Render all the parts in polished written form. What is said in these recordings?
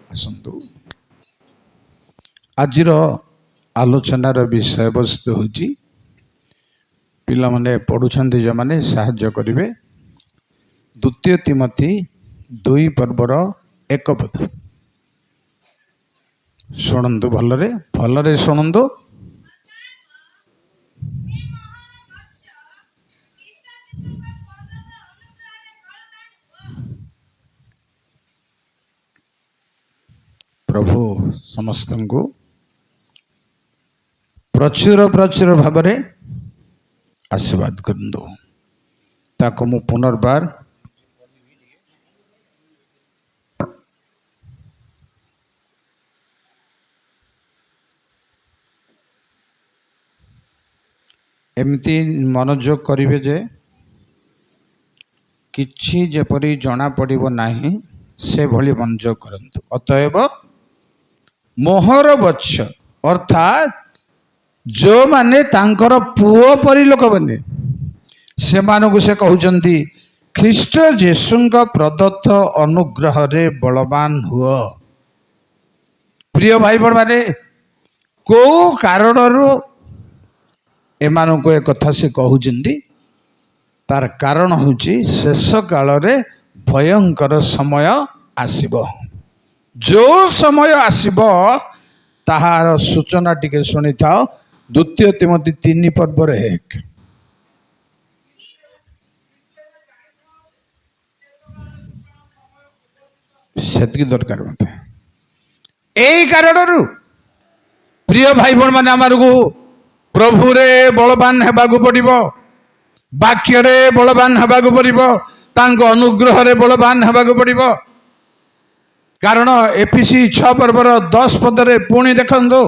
ଆସନ୍ତୁ, ଆଜିର ଆଲୋଚନାର ବିଷୟବସ୍ତୁ ହେଉଛି, ପିଲାମାନେ ପଢ଼ୁଛନ୍ତି ଯେଉଁମାନେ, ସାହାଯ୍ୟ କରିବେ, ଦ୍ୱିତୀୟ ତିମୋଥି 2 ପର୍ବର 1 ପଦ। ଶୁଣନ୍ତୁ ଭଲରେ, ଭଲରେ ଶୁଣନ୍ତୁ। ହେ ମୋହର ବତ୍ସ, ଖ୍ରୀଷ୍ଟ ଯୀଶୁଙ୍କ ପ୍ରଦତ୍ତ ଅନୁଗ୍ରହରେ ବଳବାନ ହୁଅ। ପ୍ରଭୁ ସମସ୍ତଙ୍କୁ ପ୍ରଚୁର ପ୍ରଚୁର ଭାବରେ ଆଶୀର୍ବାଦ କରନ୍ତୁ। ତାକୁ ମୁଁ ପୁନର୍ବାର ଏମିତି ମନୋଯୋଗ କରିବେ ଯେ କିଛି ଯେପରି ଜଣା ପଡ଼ିବ ନାହିଁ, ସେଭଳି ମନୋଯୋଗ କରନ୍ତୁ। ଅତଏବ ମୋହର ବତ୍ସ, ଅର୍ଥାତ୍ ଯେଉଁମାନେ ତାଙ୍କର ପୁଅ ପରି ଲୋକମାନେ, ସେମାନଙ୍କୁ ସେ କହୁଛନ୍ତି, ଖ୍ରୀଷ୍ଟ ଯୀଶୁଙ୍କ ପ୍ରଦତ୍ତ ଅନୁଗ୍ରହରେ ବଳବାନ ହୁଅ। ପ୍ରିୟ ଭାଇ ଭଉଣୀମାନେ, କୋଉ କାରଣରୁ ଏମାନଙ୍କୁ ଏ କଥା ସେ କହୁଛନ୍ତି? ତାର କାରଣ ହେଉଛି, ଶେଷ କାଳରେ ଭୟଙ୍କର ସମୟ ଆସିବ। ଯେଉଁ ସମୟ ଆସିବ, ତାହାର ସୂଚନା ଟିକେ ଶୁଣିଥାଅ। ଦ୍ୱିତୀୟ ତିମୋଥି 3 ପର୍ବରେ 1। ସେତିକି ଦରକାର ମୋତେ। ଏଇ କାରଣରୁ ପ୍ରିୟ ଭାଇ ଭଉଣୀମାନେ, ଆମକୁ ପ୍ରଭୁରେ ବଳବାନ ହେବାକୁ ପଡ଼ିବ, ବାକ୍ୟରେ ବଳବାନ ହେବାକୁ ପଡ଼ିବ, ତାଙ୍କ ଅନୁଗ୍ରହରେ ବଳବାନ ହେବାକୁ ପଡ଼ିବ। କାରଣ ଏଫିସି 6 ପର୍ବର 10 ପଦରେ ପୁଣି ଦେଖନ୍ତୁ,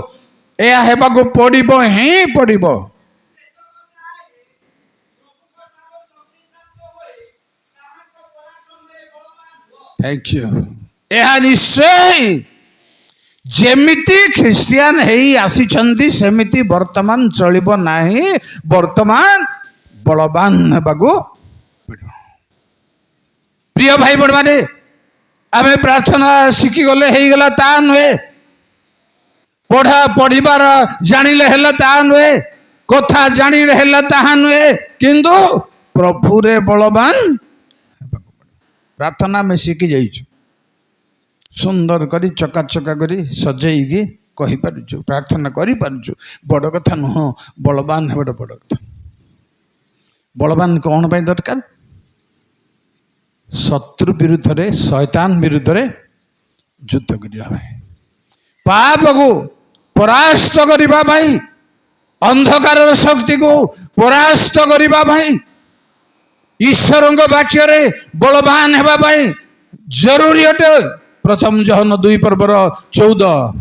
ଏହା ହେବାକୁ ପଡ଼ିବ ହିଁ ପଡ଼ିବ। ପ୍ରଭୁଙ୍କଠାରୁ ଶକ୍ତି ପ୍ରାପ୍ତ ହୋଇ ତାହାଙ୍କ ପରାକ୍ରମରେ ବଳବାନ ହୁଅ। Thank you. ଏହା ନିଶ୍ଚୟ ଯେମିତି ଖ୍ରୀଷ୍ଟିଆନ ହେଇ ଆସିଛନ୍ତି, ସେମିତି ବର୍ତ୍ତମାନ ଚଳିବ ନାହିଁ। ବର୍ତ୍ତମାନ ବଳବାନ ହେବାକୁ ପଡ଼ିବ। ପ୍ରିୟ ଭାଇ ଭଉଣୀମାନେ, ଆମେ ପ୍ରାର୍ଥନା ଶିଖିଗଲେ ହେଇଗଲା ତା ନୁହେଁ, ପଢ଼ା ପଢ଼ିବାର ଜାଣିଲେ ହେଲା ତାହା ନୁହେଁ, କଥା ଜାଣିଲେ ହେଲା ତାହା ନୁହେଁ, କିନ୍ତୁ ପ୍ରଭୁରେ ବଳବାନ ହେବାକୁ ପଡ଼ିବ। ପ୍ରାର୍ଥନା ଆମେ ଶିଖି ଯାଇଛୁ, ସୁନ୍ଦର କରି ଚକାଚକା କରି ସଜେଇକି କହିପାରୁଛୁ, ପ୍ରାର୍ଥନା କରିପାରୁଛୁ, ବଡ଼ କଥା ନୁହଁ। ବଳବାନ ହେବାଟା ବଡ଼ କଥା। ବଳବାନ କ'ଣ ପାଇଁ ଦରକାର? ଶତ୍ରୁ ବିରୁଦ୍ଧରେ, ଶୟତାନ ବିରୁଦ୍ଧରେ ଯୁଦ୍ଧ କରିବା ପାଇଁ, ପାପକୁ ପରାସ୍ତ କରିବା ପାଇଁ, ଅନ୍ଧକାରର ଶକ୍ତିକୁ ପରାସ୍ତ କରିବା ପାଇଁ, ଈଶ୍ୱରଙ୍କ ବାକ୍ୟରେ ବଳବାନ ହେବା ପାଇଁ ଜରୁରୀ ଅଟେ। ପ୍ରଥମ ଯୋହନ 2 ପର୍ବର 14।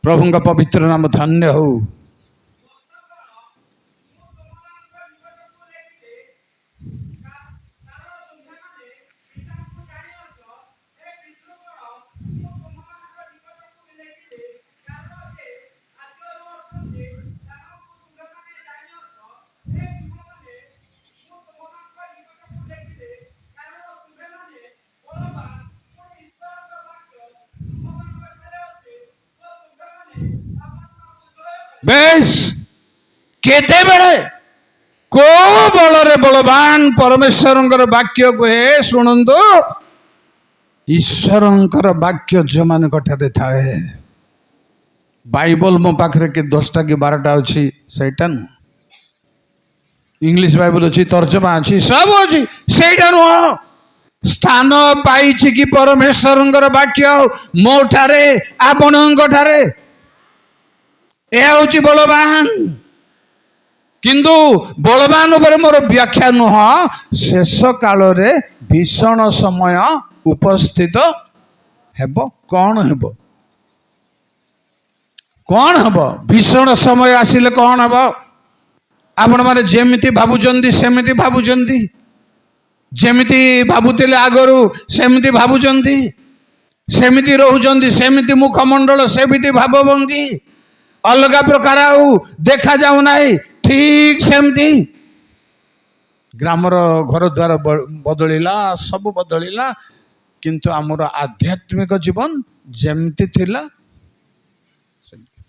ପ୍ରଭୁଙ୍କ ପବିତ୍ର ନାମ ଧନ୍ୟ ହଉ। ବତ୍ସଗଣ, ମୁଁ ତୁମ୍ଭମାନଙ୍କ ନିକଟକୁ ଲେଖିଲି, କାରଣ ତୁମ୍ଭେମାନେ ପିତାଙ୍କୁ ଜାଣିଅଛ। ହେ ପିତୃଗଣ, ମୁଁ ତୁମ୍ଭମାନଙ୍କ ନିକଟକୁ ଲେଖିଲି, କାରଣ ଯେ ଆଦ୍ୟରୁ ଅଛନ୍ତି, ତାହାଙ୍କୁ ତୁମ୍ଭେମାନେ ଜାଣିଅଛ। ହେ ଯୁବମାନେ, ମୁଁ ତୁମ୍ଭମାନଙ୍କ ନିକଟକୁ ଲେଖିଲି, କାରଣ ତୁମ୍ଭେମାନେ ବଳବାନ, ପୁଣି ଈଶ୍ୱରଙ୍କ ବାକ୍ୟ ତୁମ୍ଭମାନଙ୍କଠାରେ ଅଛି ଓ ତୁମ୍ଭେମାନେ ପାପାତ୍ମାକୁ ଜୟ କରିବ। ବେଶ, କେତେବେଳେ କୋଉ ବଳରେ ବଳବାନ? ପରମେଶ୍ୱରଙ୍କର ବାକ୍ୟ କୁହେ। ଶୁଣନ୍ତୁ, ଈଶ୍ୱରଙ୍କର ବାକ୍ୟ ଯେଉଁମାନଙ୍କ ଠାରେ ଥାଏ। ବାଇବଲ ମୋ ପାଖରେ କି 10ଟା କି 12ଟା ଅଛି, ସେଇଟା ନୁହଁ। ଇଂଲିଶ ବାଇବଲ ଅଛି, ତର୍ଜମା ଅଛି, ସବୁ ଅଛି, ସେଇଟା ନୁହଁ। ସ୍ଥାନ ପାଇଛି କି ପରମେଶ୍ୱରଙ୍କର ବାକ୍ୟ ମୋ ଠାରେ, ଆପଣଙ୍କ ଠାରେ? ଏହା ହେଉଛି ବଳବାନ। କିନ୍ତୁ ବଳବାନ ଉପରେ ମୋର ବ୍ୟାଖ୍ୟା ନୁହଁ। ଶେଷ କାଳରେ ଭୀଷଣ ସମୟ ଉପସ୍ଥିତ ହେବ। କ'ଣ ହେବ? କ'ଣ ହେବ? ଭୀଷଣ ସମୟ ଆସିଲେ କ'ଣ ହେବ? ଆପଣମାନେ ଯେମିତି ଭାବୁଛନ୍ତି ସେମିତି ଭାବୁଛନ୍ତି, ଯେମିତି ଭାବୁଥିଲେ ଆଗରୁ ସେମିତି ଭାବୁଛନ୍ତି, ସେମିତି ରହୁଛନ୍ତି, ସେମିତି ମୁଖମଣ୍ଡଳ, ସେମିତି ଭାବଭଙ୍ଗୀ, ଅଲଗା ପ୍ରକାର ଆଉ ଦେଖାଯାଉ ନାହିଁ। ଠିକ ସେମିତି ଗ୍ରାମର ଘର ଦ୍ୱାର ବଦଳିଲା, ସବୁ ବଦଳିଲା। କିନ୍ତୁ ଆମର ଆଧ୍ୟାତ୍ମିକ ଜୀବନ ଯେମିତି ଥିଲା ସେମିତି।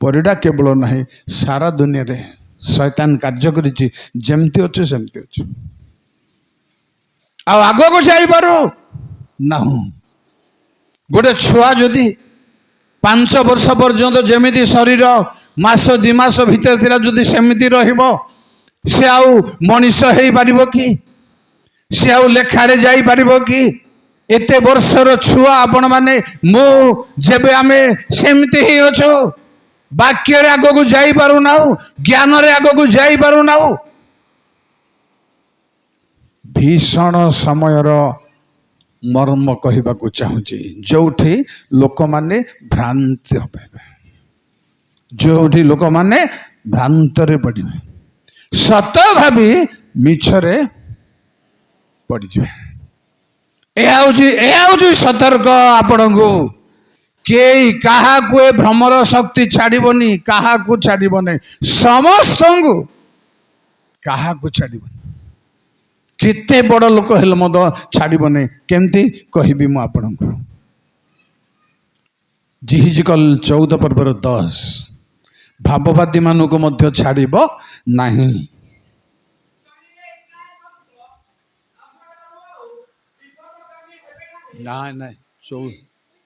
ପରିଡ଼ା କେବଳ ନାହିଁ, ସାରା ଦୁନିଆରେ ଶୈତାନ କାର୍ଯ୍ୟ କରିଛି। ଯେମିତି ଅଛି ସେମିତି ଅଛି, ଆଉ ଆଗକୁ ଯାଇପାରୁ ନାହୁଁ। ଗୋଟେ ଛୁଆ ଯଦି 5 ବର୍ଷ ପର୍ଯ୍ୟନ୍ତ ଯେମିତି ଶରୀର ମାସ 2 ମାସ ଭିତରେ ଥିଲା, ଯଦି ସେମିତି ରହିବ, ସେ ଆଉ ମଣିଷ ହେଇପାରିବ କି? ସେ ଆଉ ଲେଖାରେ ଯାଇପାରିବ କି? ଏତେ ବର୍ଷର ଛୁଆ ଆପଣମାନେ, ମୁଁ, ଯେବେ ଆମେ ସେମିତି ହିଁ ଅଛୁ। ବାକ୍ୟରେ ଆଗକୁ ଯାଇପାରୁନାହୁଁ, ଜ୍ଞାନରେ ଆଗକୁ ଯାଇପାରୁନାହୁଁ। ଭୀଷଣ ସମୟର ମର୍ମ କହିବାକୁ ଚାହୁଁଛି, ଯୋଉଠି ଲୋକମାନେ ଭ୍ରାନ୍ତି ହେବେ, ଯୋଉଠି ଲୋକମାନେ ଭ୍ରାନ୍ତରେ ପଡ଼ିବେ, ସତ ଭାବି ମିଛରେ ପଡ଼ିଯିବେ। ଏହା ହେଉଛି ସତର୍କ ଆପଣଙ୍କୁ। କେହି କାହାକୁ ଏ ଭ୍ରମର ଶକ୍ତି ଛାଡ଼ିବନି, କାହାକୁ ଛାଡ଼ିବନି, ସମସ୍ତଙ୍କୁ, କାହାକୁ ଛାଡ଼ିବନି। କେତେ ବଡ଼ ଲୋକ ହେଲେ ମଧ୍ୟ ଛାଡ଼ିବନି। କେମିତି କହିବି ମୁଁ ଆପଣଙ୍କୁ? ଯିହିଜିକଲ 14 ପର୍ବର 10। ଭାବବାଦୀମାନଙ୍କୁ ମଧ୍ୟ ଛାଡ଼ିବ ନାହିଁ। ତହିଁରେ ଇସ୍ରାଏଲ ବଂଶ ଆମ୍ଭଠାରୁ ଆଉ ବିପଥଗାମୀ ହେବେ ନାହିଁ। ନାଇଁ ନାଇଁ, ଚଉ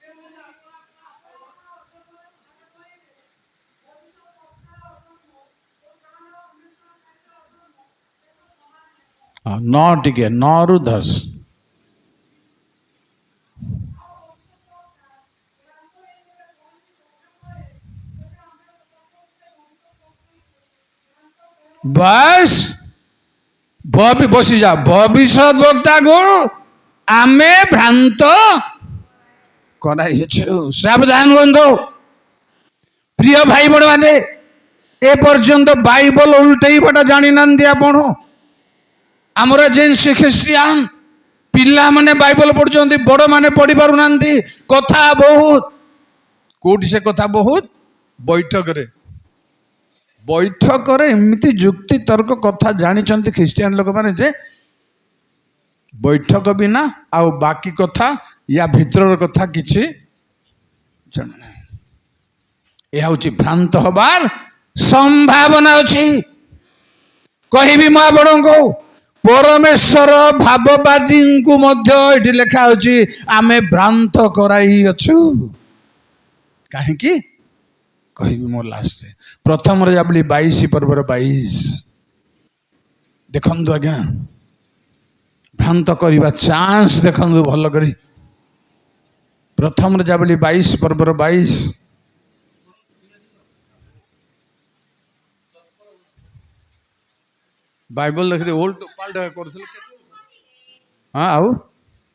ସେମାନେ ଆପଣା ଆପଣା ଅଧର୍ମରେ ଭାଗ ପାଇବେ। ଭବିଷ୍ୟଦ୍‌ବକ୍ତାର ଅଧର୍ମ ଓ ତାହାର ଅନ୍ୱେଷଣକାରୀର ଅଧର୍ମ ଏକ ସମାନ ହେବ। ହଁ, 9 ଟିକେ, 9ରୁ 10। ଆଉ ଭବିଷ୍ୟଦ୍‌ବକ୍ତା ଭ୍ରାନ୍ତ ହୋଇ ଯେବେ କୌଣସି କଥା କହେ, ତେବେ ଆମ୍ଭେ ସଦାପ୍ରଭୁଙ୍କ ଭବିଷ୍ୟଦ୍‌ବକ୍ତାଙ୍କୁ ଭ୍ରାନ୍ତ କରାଇ ବାସ୍, ବସିଯା। ଭବିଷ୍ୟତ ବକ୍ତାକୁ ଆମେ ଭ୍ରାନ୍ତ କରାଇଛୁ। ସାବଧାନ ହୁଅନ୍ତୁ ପ୍ରିୟ ଭାଇ ଭଉଣୀମାନେ। ଏ ପର୍ଯ୍ୟନ୍ତ ବାଇବଲ ଉଲ୍ଟେଇବାଟା ଜାଣିନାହାନ୍ତି ଆପଣ। ଆମର ଯେନ୍ ଖ୍ରୀଷ୍ଟିଆନ ପିଲାମାନେ ବାଇବଲ ପଢୁଛନ୍ତି, ବଡ଼ମାନେ ପଢି ପାରୁନାହାନ୍ତି। କଥା ବହୁତ କୋଉଠି? ସେ କଥା ବହୁତ ବୈଠକରେ। ବୈଠକରେ ଏମିତି ଯୁକ୍ତି ତର୍କ କଥା ଜାଣିଛନ୍ତି ଖ୍ରୀଷ୍ଟିଆନ ଲୋକମାନେ ଯେ ବୈଠକ ବିନା ଆଉ ବାକି କଥା, ୟା ଭିତରର କଥା କିଛି ଜଣା ନାହିଁ। ଏହା ହେଉଛି ଭ୍ରାନ୍ତ ହବାର ସମ୍ଭାବନା ଅଛି। କହିବି ମୁଁ ଆପଣଙ୍କୁ, ପରମେଶ୍ୱର ଭାବବାଦୀଙ୍କୁ ମଧ୍ୟ ଏଠି ଲେଖା ଅଛି, ଆମେ ଭ୍ରାନ୍ତ କରାଇଅଛୁ। କାହିଁକି କହିବି ମୋ ଲାଷ୍ଟରେ। ପ୍ରଥମ ରାଜାବଳୀ 22 ପର୍ବର 22 ଦେଖନ୍ତୁ ଆଜ୍ଞା। ଭ୍ରାନ୍ତ କରିବା ଚାନ୍ସ ଦେଖନ୍ତୁ ଭଲ କରି। ପ୍ରଥମ ରାଜାବଳୀ 22 ପର୍ବର 22। ବାଇବଲ ଦେଖିଲେ ଓଲ୍ଟ ପାଲ୍ଟ କରୁଥିଲେ। ହଁ, ଆଉ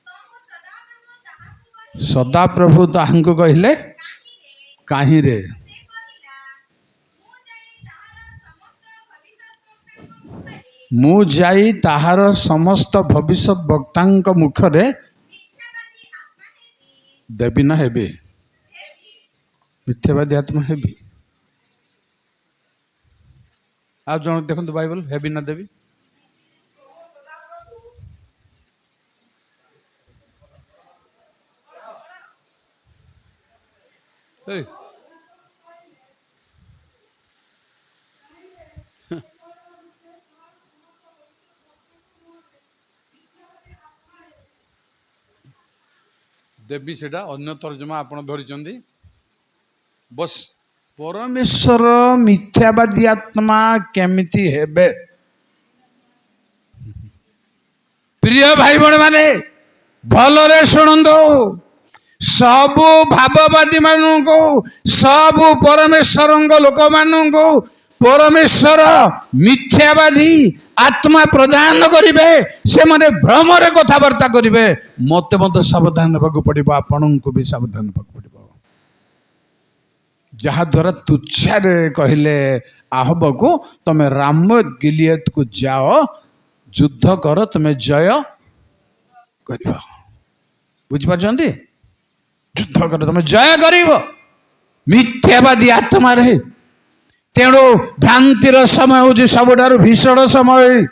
ତହୁଁ ସଦାପ୍ରଭୁ ତାହାକୁ କହିଲେ, ସଦାପ୍ରଭୁ ତାହାଙ୍କୁ କହିଲେ, କାହିଁରେ? କାହିଁରେ? ସେ କହିଲା, ମୁଁ ଯାଇ ତାହାର ସମସ୍ତ ଭବିଷ୍ୟଦ୍‌ବକ୍ତାଙ୍କ ମୁଁ ଯାଇ ତାହାର ସମସ୍ତ ଭବିଷ୍ୟତ ବକ୍ତାଙ୍କ ମୁଖରେ ମୁଖରେ ମିଥ୍ୟାବାଦୀ ଆତ୍ମା ହେବି। ଦେବି ନା ହେବି? ହେବି। ମିଥ୍ୟାବାଦୀ ଆତ୍ମା ହେବି। ଆଉ ଜଣେ ଦେଖନ୍ତୁ ବାଇବଲ, ହେବି ନା ଦେବି? ପ୍ରଭୁ ସଦାପ୍ରଭୁ ଏଇ, ଦେବି, ସେଟା ଅନ୍ୟ ତର୍ଜମା ଆପଣ ଧରିଛନ୍ତି। ବସ୍, ପରମେଶ୍ୱର ମିଥ୍ୟାବାଦୀ ଆତ୍ମା କେମିତି ହେବେ? ପ୍ରିୟ ଭାଇ ଭଉଣୀ ମାନେ, ଭଲରେ ଶୁଣନ୍ତୁ। ସବୁ ଭାବବାଦୀ ମାନଙ୍କୁ, ସବୁ ପରମେଶ୍ୱରଙ୍କ ଲୋକମାନଙ୍କୁ ପରମେଶ୍ୱର ମିଥ୍ୟାବାଦୀ ଆତ୍ମା ପ୍ରଦାନ କରିବେ। ସେମାନେ ଭ୍ରମରେ କଥାବାର୍ତ୍ତା କରିବେ। ମୋତେ ମଧ୍ୟ ସାବଧାନ ହେବାକୁ ପଡ଼ିବ, ଆପଣଙ୍କୁ ବି ସାବଧାନ ହେବାକୁ ପଡ଼ିବ। ଯାହାଦ୍ୱାରା ତୁଚ୍ଛାରେ କହିଲେ ଆହବକୁ, ତମେ ରାମ ଗିଲିୟତକୁ ଯାଅ, ଯୁଦ୍ଧ କର, ତୁମେ ଜୟ କରିବ। ବୁଝିପାରୁଛନ୍ତି? ଯୁଦ୍ଧ କର, ତମେ ଜୟ କରିବ ମିଥ୍ୟାବାଦୀ ଆତ୍ମାରେ। ତେଣୁ ଭ୍ରାନ୍ତିର ସମୟ ହେଉଛି ସବୁଠାରୁ ଭୀଷଣ ସମୟ।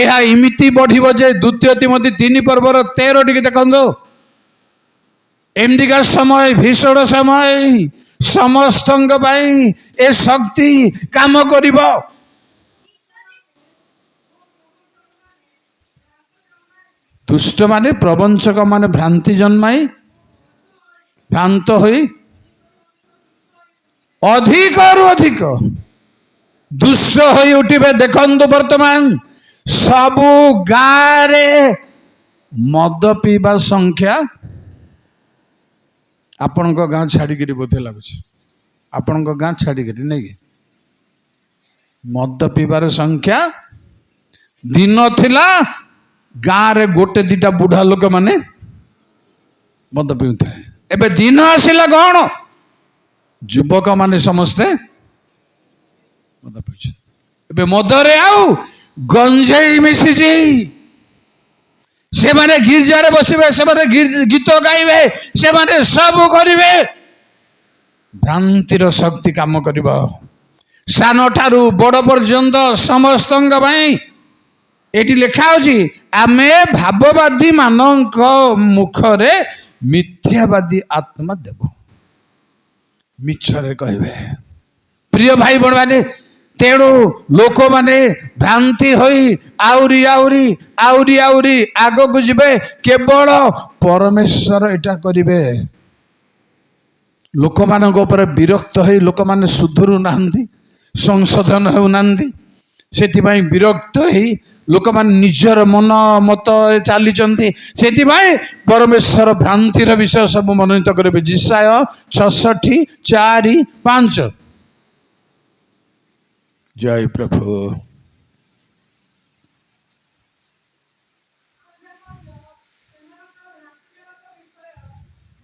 ଏହା ଏମିତି ବଢିବ ଯେ ଦ୍ୱିତୀୟ ତୀମଥି 3 ପର୍ବର 13 ଟିକେ ଦେଖନ୍ତୁ। ଏମିତିକା ସମୟ, ଭୀଷଣ ସମୟ, ସମସ୍ତଙ୍କ ପାଇଁ ଏ ଶକ୍ତି କାମ କରିବ। ଦୁଷ୍ଟମାନେ, ପ୍ରବଞ୍ଚକ ମାନେ ଭ୍ରାନ୍ତି ଜନ୍ମାଇ ଭ୍ରାନ୍ତ ହୋଇ ଅଧିକରୁ ଅଧିକ ଦୁଷ୍ଟ ହୋଇ ଉଠିବେ। ଦେଖନ୍ତୁ, ବର୍ତ୍ତମାନ ସବୁ ଗାଁରେ ମଦ ପିଇବା ସଂଖ୍ୟା, ଆପଣଙ୍କ ଗାଁ ଛାଡ଼ିକିରି ବୋଧେ ଲାଗୁଛି, ଆପଣଙ୍କ ଗାଁ ଛାଡ଼ିକିରି ନାଇଁ କି, ମଦ ପିଇବାର ସଂଖ୍ୟା। ଦିନ ଥିଲା ଗାଁରେ ଗୋଟେ ଦିଟା ବୁଢା ଲୋକମାନେ ମଦ ପିଉଥିଲେ। ଏବେ ଦିନ ଆସିଲା କ'ଣ, ଯୁବକମାନେ ସମସ୍ତେ ମଦ ପିଉଛନ୍ତି। ଏବେ ମଦରେ ଆଉ ଗଞ୍ଜେଇ ମିଶିଛି। ସେମାନେ ଗିର୍ଜାରେ ବସିବେ, ସେମାନେ ଗୀତ ଗାଇବେ, ସେମାନେ ସବୁ କରିବେ। ଭ୍ରାନ୍ତିର ଶକ୍ତି କାମ କରିବ ସାନ ଠାରୁ ବଡ଼ ପର୍ଯ୍ୟନ୍ତ ସମସ୍ତଙ୍କ ପାଇଁ। ଏଠି ଲେଖା ଅଛି, ଆମେ ଭାବବାଦୀ ମାନଙ୍କ ମୁଖରେ ମିଥ୍ୟାବାଦୀ ଆତ୍ମା ଦେବ, ମିଛରେ କହିବେ। ପ୍ରିୟ ଭାଇ ଭଉଣୀମାନେ, ତେଣୁ ଲୋକମାନେ ଭ୍ରାନ୍ତି ହୋଇ ଆହୁରି ଆହୁରି ଆହୁରି ଆହୁରି ଆଗକୁ ଯିବେ। କେବଳ ପରମେଶ୍ୱର ଏଇଟା କରିବେ। ଲୋକମାନଙ୍କ ଉପରେ ବିରକ୍ତ ହୋଇ ଲୋକମାନେ ସୁଧୁରୁ ନାହାନ୍ତି, ସଂଶୋଧନ ହେଉନାହାନ୍ତି। ସେଥିପାଇଁ ବିରକ୍ତ ହେଇ ଲୋକମାନେ ନିଜର ମନ ମତ ଚାଲିଛନ୍ତି। ସେଥିପାଇଁ ପରମେଶ୍ୱର ଭ୍ରାନ୍ତିର ବିଷୟ ସବୁ ମନୋନୀତ କରିବେ। ଯିଶାଇୟ 66:4-5। ଜୟ ପ୍ରଭୁ। ସେମାନଙ୍କ ଭ୍ରାନ୍ତିଜନକ ବିଷୟ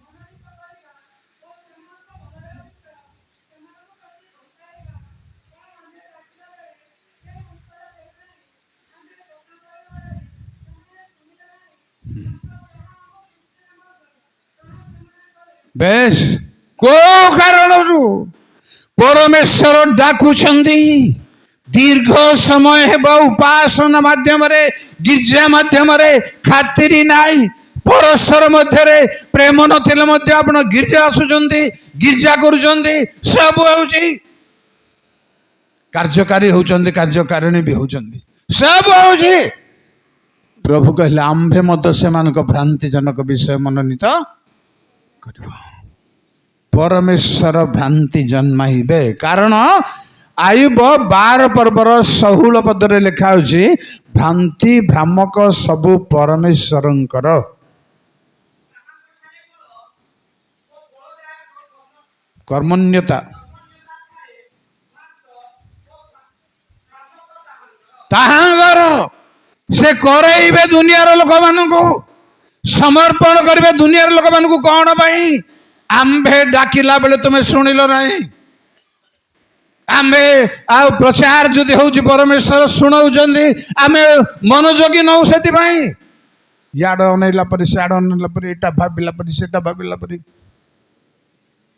ମନୋନୀତ କରିବା ଓ ସେମାନଙ୍କ ବଦଳିବା ବିଷୟ ସେମାନଙ୍କ ପ୍ରତି ଘଟାଇବା। କାରଣ ଆମ୍ଭେ ଡାକିଲା ବେଳେ କେହି ଉତ୍ତର ଦେଲେ ନାହିଁ, ଆମ୍ଭେ ଡକା କଲା ବେଳେ ସେମାନେ ଶୁଣିଲେ ନାହିଁ। ମାତ୍ର ଏହା ଆମ ଦୃଷ୍ଟିରେ ମଧ୍ୟ ତାହା ସେମାନେ କଲେ। ବେଶ, କୋଉ କାରଣରୁ ପରମେଶ୍ୱର ଡାକୁଛନ୍ତି? ଦୀର୍ଘ ସମୟ ହେବ ଉପାସନା ମାଧ୍ୟମରେ, ଗିର୍ଜା ମାଧ୍ୟମରେ ଖାତିରି ନାହିଁ। ପରସ୍ପର ମଧ୍ୟରେ ପ୍ରେମ ନଥିଲେ ମଧ୍ୟ ଆପଣ ଗିର୍ଜା ଆସୁଛନ୍ତି, ଗିର୍ଜା କରୁଛନ୍ତି, ସବୁ ହେଉଛି, କାର୍ଯ୍ୟକାରୀ ହଉଛନ୍ତି, କାର୍ଯ୍ୟକାରିଣୀ ବି ହଉଛନ୍ତି, ସବୁ ହଉଛି। ପ୍ରଭୁ କହିଲେ, ଆମ୍ଭେ ମଧ୍ୟ ସେମାନଙ୍କ ଭ୍ରାନ୍ତିଜନକ ବିଷୟ ମନୋନୀତ କରିବ। ପରମେଶ୍ୱର ଭ୍ରାନ୍ତି ଜନ୍ମାଇବେ। କାରଣ ଆୟୁବ 12 ପର୍ବର 16 ପଦରେ ଲେଖା ହେଉଛି, ଭ୍ରାନ୍ତି ଭ୍ରାମକ ସବୁ ପରମେଶ୍ୱରଙ୍କର। ତାହାଙ୍କଠାରେ ବଳ ଓ ଫଳଦାୟକ କର୍ମ କର୍ମଣ୍ୟତା କର୍ମଣ୍ୟତା ଥାଏ, ଭ୍ରାନ୍ତ ଓ ଭ୍ରାମକ ତାହାଙ୍କର। ତାହାଙ୍କର। ସେ କରେଇବେ ଦୁନିଆର ଲୋକମାନଙ୍କୁ, ସମର୍ପଣ କରିବେ ଦୁନିଆର ଲୋକମାନଙ୍କୁ। କଣ ପାଇଁ? ଆମ୍ଭେ ଡାକିଲା ବେଳେ ତୁମେ ଶୁଣିଲ ନାହିଁ। ଆମ୍ଭେ ଆଉ ପ୍ରଚାର ଯଦି ହଉଛି, ପରମେଶ୍ୱର ଶୁଣାଉଛନ୍ତି, ଆମେ ମନୋଯୋଗୀ ନଉ। ସେଥିପାଇଁ ଇଆଡ଼େ ଅନେଇଲା ପରେ, ସିଆଡ଼େ ଅନେଇଲା ପରେ, ଏଇଟା ଭାବିଲା ପରେ, ସେଇଟା ଭାବିଲା ପରେ,